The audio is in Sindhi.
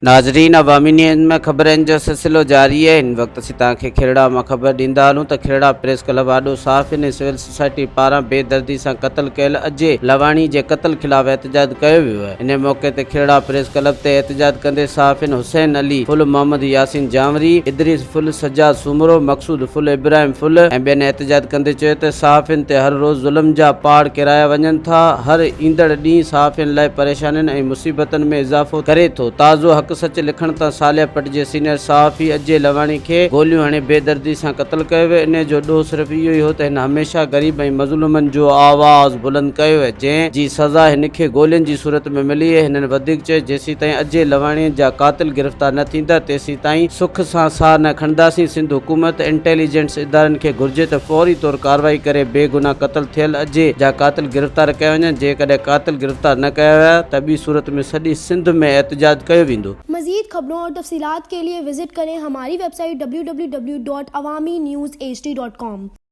ناظرين عوامي نيوز ۾ خبرن جو سلسلو جاري آهي هن وقت اسين توهان کي کهڙا مان خبر ڏيندا هلون ته کهڙا پريس ڪلب آڏو صحافين ۽ سول سوسائٽي پاران بي دردي سان قتل ڪيل اجي لواڻي جي قتل خلاف احتجاج ڪيو ويو آهي انهي موقعي تي کهڙا پريس ڪلب تي احتجاج ڪندي صحافين حسين علي ڦل محمد ياسين جانوري ادريس ڦل سجاد سومرو مقصود ڦل ابراهيم ڦل ۽ ٻين احتجاج ڪندي چيو ته صحافين تي هر روز ظلم جا پهاڙ ڪيرايا وڃن ٿا هر ايندڙ ڏينهن صحافين لاء پريشانين ۽ مصيبتن ۾ اضافو ڪري ٿو. تازو حق سچ لکڻ تان صالح پٽ جي سينئر صحافي اجي لواڻي کي گوليون هڻي بي دردي سان قتل ڪيو ويو. انهي جو ڏوهه صرف اهو ئي هو ته هن هميشه غريب ۽ مظلومن جو آواز بلند ڪيو جنهن جي سزا هن کي گولين جي صورت ۾ ملي. هنن وڌيڪ چيو جيسيتائين اجي لواڻي جا قاتل گرفتار نه ٿيندا تيسيتائين سک سان ساهه نه کڻنداسين. سنڌ حڪومت انٽيليجنس ادارن کي گهرجي ته فوري طور ڪارروائي ڪري بي گناهه قتل ٿيل اجي جا قاتل گرفتار ڪيا وڃن جيڪڏهن قاتل گرفتار نه ڪيا ويا ته ٻي صورت ۾ سڄي سنڌ ۾ احتجاج ڪيو ويندو. مزيد خبرون اور تفصيلات ڪي ليي وزٽ ڪرين ھماري web site www.awamiNewsHD.com.